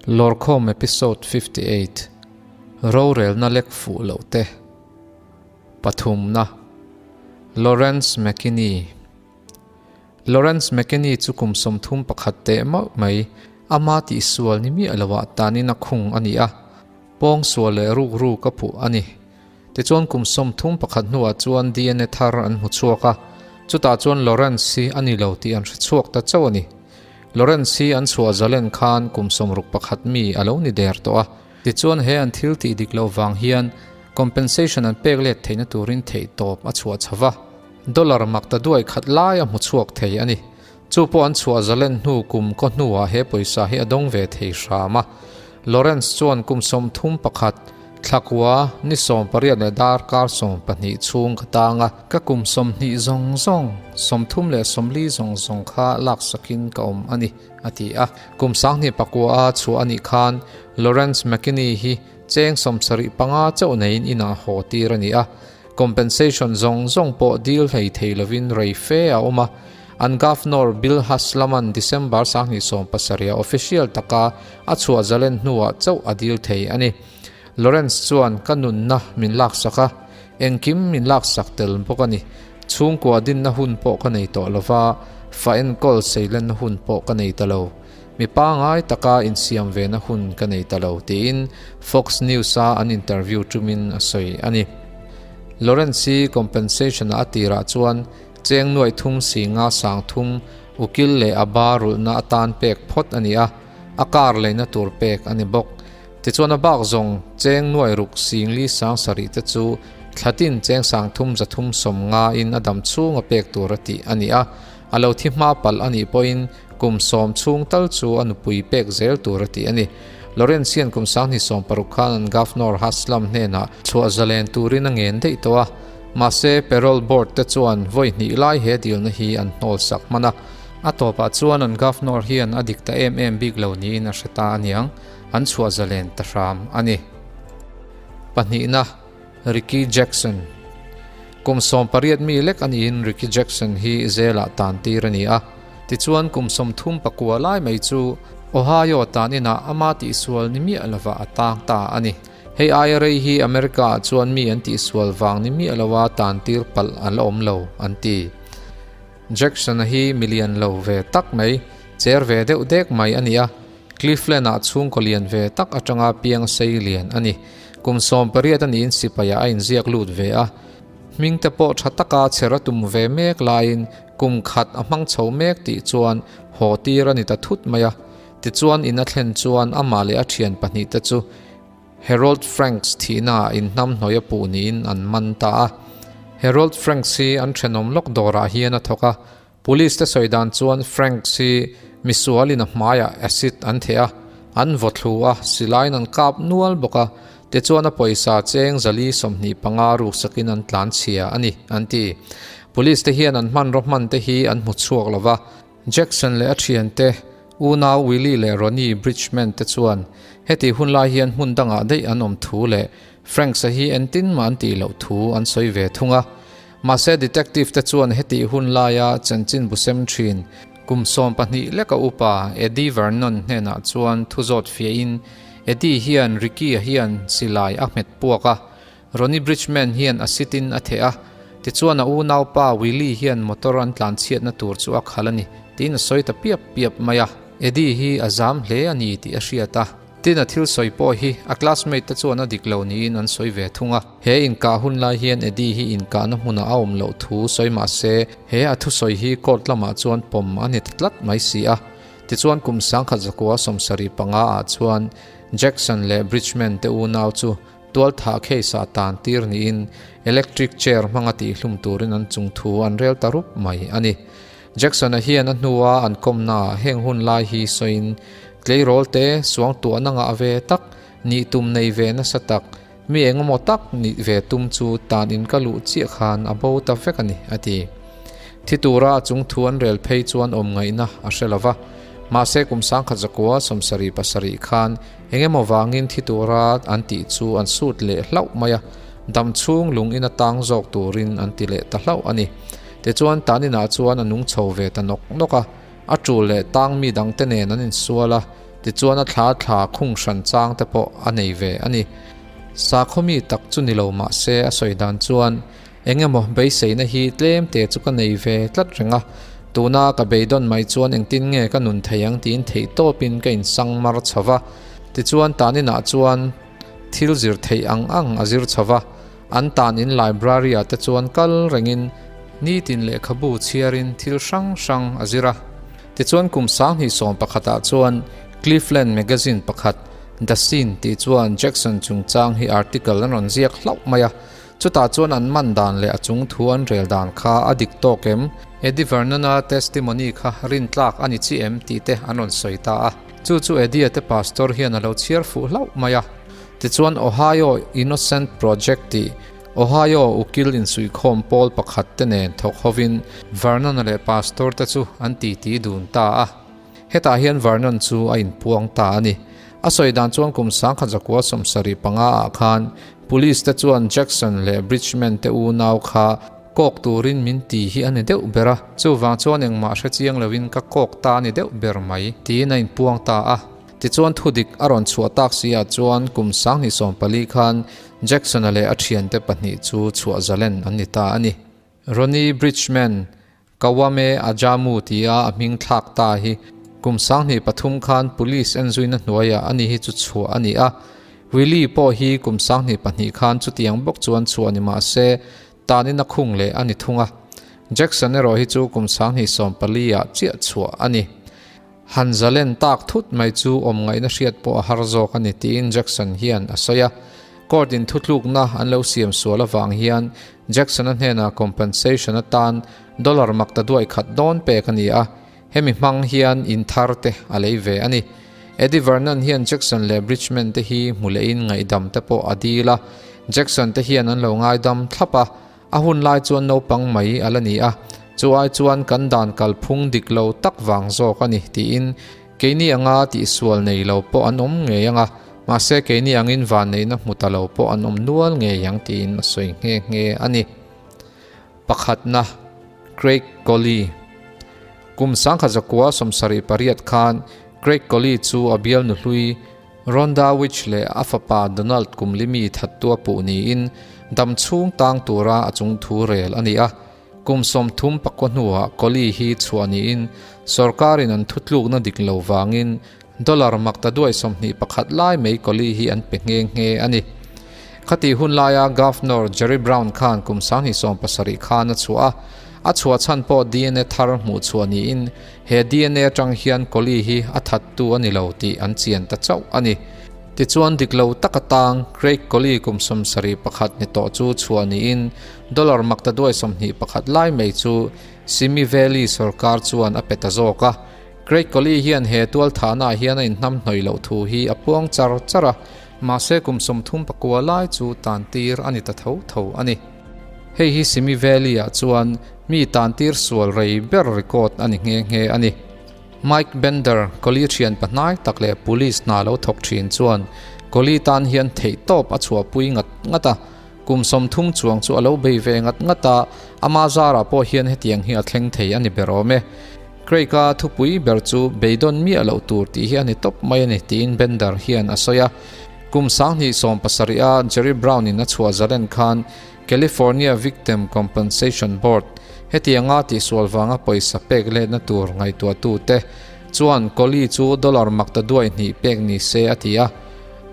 Lawrkhawm Episode 58 Rorelna lek fuh loh te Pathumna Lawrence McKinney Lawrence McKinney chu kum 31 teh mauh mai ama tihsual ni miah loah tanin a khung a ni a, pawng sual leh ruk ruk a phuh a ni. Tichuan kum 31 hnuah chuan DNA thar an hmu chhuak a, chutah chuan Lawrence hi a ni lo tih an hre chhuak ta chauh a ni. Lawrence hi an chhuah zalen khan kum 61 mi a lo ni der tawh a. Tichuan he an thil tih dik loh vang hian compensation an pek let theihna turin theih tawp a chhuah chho va, dollar mak ta duai khat lai a hmu chhuak thei a ni. Chu pawh an chhuah zalen hnu kum kaw hnuah he pawisa hi a dawng ve thei hram a. Lawrence chuan kum 31, thlakua ni 18 leh darkar 12 chhung ka tang a. Ka kum 20 zawng zawng, 30 le 40 zawng zawng kha laksakin ka awm a ni, a ti a. Kum 2009 a chhuah a nih khan Lawrence McKinney hi cheng 75 chauh neiin inah haw tir a ni a. Compensation zawng zawng pawh deal hlei thei lovin rei fe a awm a. An Governor Bill Haslaman December 2017 official taka a chhuah zalen hnuah chauh a deal thei a ni. Lawrence chuan ka nunna min laksak a, engkim min laksak tel bawk a ni. Chhungkua dinna hun pawh ka nei tawh lova, fa enkawl seilenna hun pawh ka nei ta lo. Mi pangai taka insiam vena hun ka nei ta lo tiin Fox News a an interview tumin a sawi a ni. Lawrence hi compensation a tirah chuan cheng nuai thum si nga sang thum ukil leh a ba rulhna atan pek phawt a ni a, a kar leina tur pek a ni bawk. Tichuan a bak zawng cheng nuai ruk sing li sang sarih te chu thlatin cheng sang thum za thum sawm nga in a dam chhung a pek tur a tih a ni a, a lo thi hma palh a nih pawhin kum 10 chhung tal chu a nupui pek zel tur a tih a ni. Lawrence hian kum 2016 khan an Governor Haslam hnenah chhuah zalen turin a ngen daih tawh a, mahse parole board te chuan vawi hnih lai he dilna hi an hnawl sak hman a. A tawpah chuan an Governor hian a dik ta em em bik lo niin a hre ta aniang, an chhuah zalen ta hram a ni. Pahnihna, Ricky Jackson Kum 18 mi lek a niin Ricky Jackson hi zelah tan tir a ni a. Tichuan kum 39 lai mai chu Ohio tan inah ama tihsual ni miah lova a tang ta a ni. Hei aia rei hi America ah chuan mi an tihsual vang ni miah lova tan tir palh an la awm lo an ti. Jackson a hi milian lo ve tak mai, cher ve deuh dek mai a ni a. Cleveland ah chhungkaw lian ve tak atanga piang sei lian a ni. Kum 18 a niin sipai ah a inziak lut ve a. Hming te pawh tha taka chher a tum ve mek laiin kum khat a hmang chho mek tih chuan haw tir a ni ta thut mai a. Tichuan in a thlen chuan amah leh a thian pahnih te chu Harold Franks thihna ah inhnam hnawih a puh niin an man ta a. Harold Franks hi an thenawm lawk dawrah hian a thawk a. Police te sawi dan chuan Franks hi misualin a hmaiah acid an theh a, an vaw thlu a, silaiin an kap nual bawk a, tichuan a pawisa cheng zali 25 ruk sakin an tlan chhia a ni, an ti. Police te hian an hmanraw hman te hi an hmu chhuak lo va, Jackson leh a thiante unau Willie leh Ronnie Bridgman te chuan heti hun lai hian hmun dangah daih an awm thu leh Franks-a hi entin mah an tih loh thu an sawi ve thung a. Mahse detective te chuan heti hun laia chanchin bu sem thin kum 12 leka upa Eddie Vernon hnenah chuan thu zawt fiahin Eddie hian Ricky-a hian silai a hmet puak a, Ronnie Bridgman hian a sitin a theh a, tichuan a unau pa Willie hian motor an tlan chhiatna tur chu a khal a ni tiin a sawi ta piap piap mai a. Eddie hi a zam hle a ni tih a hriat a. Tin a thil sawi pawh hi a classmate te chuan a dik lo niin an sawi ve thung a. He inkah hun lai hian Eddie hi inkahna hmunah a awm loh thu sawi mah se he a thusawi hi court lamah chuan pawm a ni ta tlat mai si a. Tichuan kum 1975 ah chuan Jackson leh Bridgman te unau chu tual thah case ah tan tir niin electric chair hmanga tihhlum turin an chung thu an rel ta rup mai a ni. Jackson-a hian a hnua an kawmna ah heng hun lai hi sawiin tleirawl te suang tuahna ngah ve tak, nih tum nei ve nasa tak, mi engemaw tak nih ve tum chu tan in ka luh chiah khan a bo ta vek a ni, a ti. Thi tura a chung thu an rel phei chuan awm ngaihna a hre lova. Mahse kum 1977 khan engemaw vangin thi tura an tih chu an sut leh hlauh mai a, dam chhung lung in atang zawk turin an ti leh ta hlauh a ni. Tichuan taninah chuan a nung chho ve ta nawk nawk a, a tul leh tang mi dang te nen an insual a. Tichuan a thla thla khung hran chang te pawh a nei ve a ni. Sakhaw mi tak chu ni lo mah se a sawi dan chuan eng emaw beiseina hi tlem te chu ka nei ve tlat reng a, tuna ka beidawn mai chuan engtin nge ka nun thei ang tiin theihtawpin ka insang mar chho va. Tichuan taninah chuan thil zir theih ang ang a zir chho va, an tan in library ah te chuan kal rengin nitin lehkhabu chhiarin thil hrang hrang a zir a. Tichuan kum 2011 ah chuan Cleveland magazine pakhat The Scene tih chuan Jackson chungchang hi article an rawn ziak hlauh mai a, chutah chuan an man dan leh a chung thu an rel dan kha a dik tawk em? Eddie Vernon-a testimony kha rintlak a ni chi em tih te an rawn sawi ta a. Chu chu Eddie-a te pastor hian a lo chhiar fuh hlauh mai a. Tichuan Ohio Innocent Project tih Ohio ukil insuihkhawm pawl pakhat te nen thawk hovin Vernon-a leh pastor te chu an titi dun ta a. Hetah hian Vernon chu a inpuang ta a ni. A sawi dan chuan kum 1975 ah khan police te chuan Jackson leh Bridgman te unau kha kawk turin min ti hi a ni deuh ber a, chuvang chuan engmah hre chiang loin ka kawk ta a ni deuh ber mai tiin a inpuang ta a. Tichuan thudik a rawn chhuah tak si ah chuan kum 2014 khan Jackson-a leh a thiante pahnih chu chhuah zalen an ni ta a ni. Ronnie Bridgman, Kawame Ajamu tia a hming thlak ta hi kum 23 khan police enzuina hnuaiah ani hi chu chhuah a ni a. Willie pawh hi kum 22 khan chutiang bawk chuan chhuah ni mah se tanin a khung leh a ni thung a. Jackson erawh hi chu kum 2014 ah chiah chhuah a ni. Han zalen tak thut mai chu awm ngaihna hriat pawh a har zawk a ni tiin Jackson hian a sawi a. Court in thutlukna an lo siam sual avang hian Jackson-a hnenah compensation atan dollar makta duai khat dawn pek a ni a, hemi hmang hian in thar te a lei ve a ni. Eddie Vernon hian Jackson leh Bridgman te hi hmu lehin ngaihdam te pawh a dil a, Jackson te hian an lo ngaidam thlap a, A hun lai chuan naupang mai a la ni a, chu ai chuan kan dan kalphung dik lo tak vang zawk a ni tiin keini anga tihsual nei lo pawh an awm ngei ang a, mahse keini angin vanneihna hmu ta lo pawh an awm nual ngei ang tiin a sawi nghe nghe a ni. Pakhatna, Craig Coley Kum 1978 khan Craig Coley chu a bialnu hlui Rhonda Witch leh a fapa Donald Kumlimi thattu a puh niin dam chhung tang tura a chung thu rel a ni a. Kum 34 hnuah Coley hi chhuah niin sorkarin an thutlukna dik lo vangin dollar makta duai 21 lai mai Coley hi an pe nghe nghe a ni. Khati hun laia Governor Jerry Brown khan kum 2017 khan a chhuah a, a chhuah chhan pawh DNA thar hmuh chhuah niin He DNA atang hian Coley hi a thattu a ni lo tih an chian ta chauh a ni. Tichuan dik lo tak atang Craig Coley kum 71 ni tawh chu chhuah niin dollar makta duai 21 lai mai chu Simi Valley sorkar chuan a pe ta zawk a. Craig Coley hian he tualthahna ah hian a inhnam hnawih loh thu hi a puang char char a, mahse kum 39 lai chu tantir a ni ta tho tho a ni. Hei hi Simi Valley ah chuan mi tantir sual rei ber record a ni nghe nghe a ni. Mike Bender, Coley thian pahnai tak leh police hna lo thawk thin chuan Coley tan hian theihtawp a chhuahpui ngat ngat a, kum 30 chuang chu a lo bei ve ngat ngat a, ama zarah pawh hian hetiang hi a thleng thei a ni ber awm e. Craig-a thupui ber chu beidawn miah loh tur tih hi a ni tawp mai a ni tiin Bender hian a sawi a. Kum 2017 a Jerry Brown in a chhuah zalen khan California Victim Compensation Board hetianga tihsual vanga pawisa pek letna tur ngaihtuahtute chuan Coley chu dollar makta duai hnih pek ni se a ti a.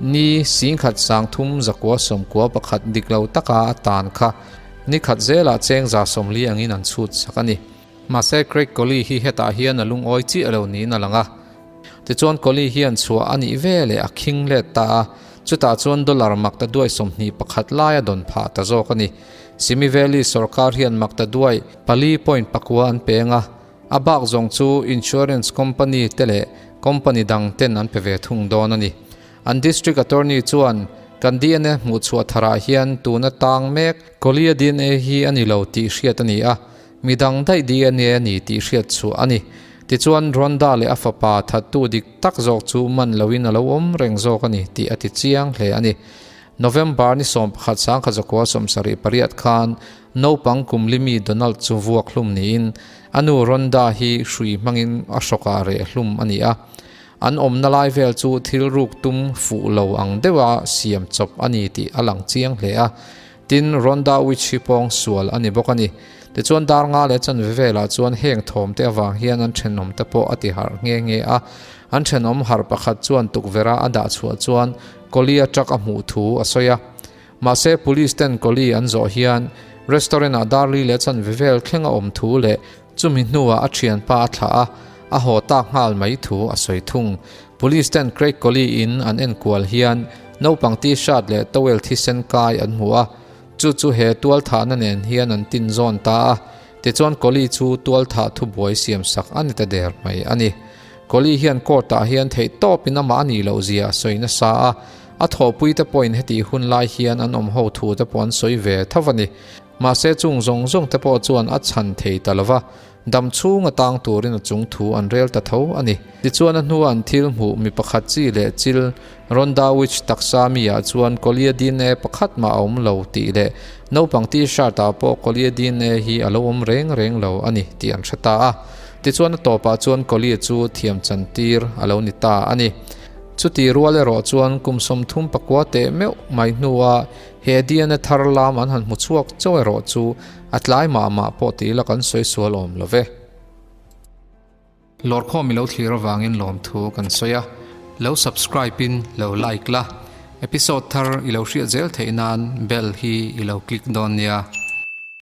Ni 1391 dik lo taka a tan kha ni khat zelah cheng 140 angin an chhut sak a ni. Mahse Craig Coley hi hetah hian a lungawi chiah lo niin a lang a. Tichuan Coley hian chhuah a nih ve leh a khing let ta a, chutah chuan dollar makta duai 21 lai a dawn phah ta zawk a ni. Simi Valley sorkar hian makta duai 4.9 an peng a, a bak zawng chu insurance company te leh company dang ten an pe ve thung dawn a ni. An district attorney chuan kan DNA hmuh chhuah tharah hian tuna tang mek Coley-a DNA hi a ni lo tih hriat a ni a, Midang daih DNA a ni tih hriat chhuah a ni. Tichuan Rhonda leh a fapa thattu dik tak zawk chu man loin a lo awm reng zawk a ni tih a ti chiang hle a ni. November ni 11 1978 khan naupang kum limi Donald chu vuak hlum niin a nu Rhonda hi hrui hmangin a hrawkah reh hlum a ni a. An awmna lai vel chu thil ruk tum fuh lo ang deuha siam chawp a ni tih a lang chiang hle a. Tin, Rhonda Witch hi pawng sual a ni bawk a ni. Tichuan dar nga leh chanve velah chuan heng thawmte avang hian an thenawmte pawh a ti harh nghe nghe a. An thenawm harh pakhat chuan tukverha a dah chhuah chuan Collie-a truck a hmuh thu a sawi a. Mahse police ten Collie an zawh hian restaurant ah dar li leh chanve vel thleng a awm thu leh chumi hnuah a thianpa a thlah a, a haw tak nghal mai thu a sawi thung. Police ten Craig Collie in an enkual hian naupang t-shirt leh towel thisen kai an hmu a, chu chu he tualthahna nen hian an tin zawn ta a, tichuan Collie chu tualthah thubuai siam sak a ni ta der mai a ni. Collie hian court ah hian theih tawpin amah a nih loh zia a sawi nasa a, A thawhpuite pawhin hetih hun lai hian an awm ho thu te pawh an sawi ve tho a ni. Mahse chung zawng zawng te pawh chuan a chhan thei ta lo va, dam chhung a tang turin a chung thu an rel ta tho a ni. Tichuan a hnua an thil hmuh mi pakhat chi leh chil Rhonda Witch taksa mi ah chuan Collier DNA pakhat mah a awm lo tih leh naupang t-shirt ah pawh Collier DNA hi a lo awm reng reng lo a ni tih an hre ta a. Tichuan a tawpah chuan Collier chu thiam chantir a lo ni ta a ni. Chuti rual erawh chuan kum 34 teh meuh mai hnua he DNA thar lam an han hmu chhuak chauh erawh chu a tlai mah mah pawh ti ila kan sawi sual awm lo ve. Lawrkhawm i lo thlir avangin lawmthu kan sawi a, lo subscribe in lo like la, episode thar i lo hriat zel theih nan bell hi i lo click dawn nia.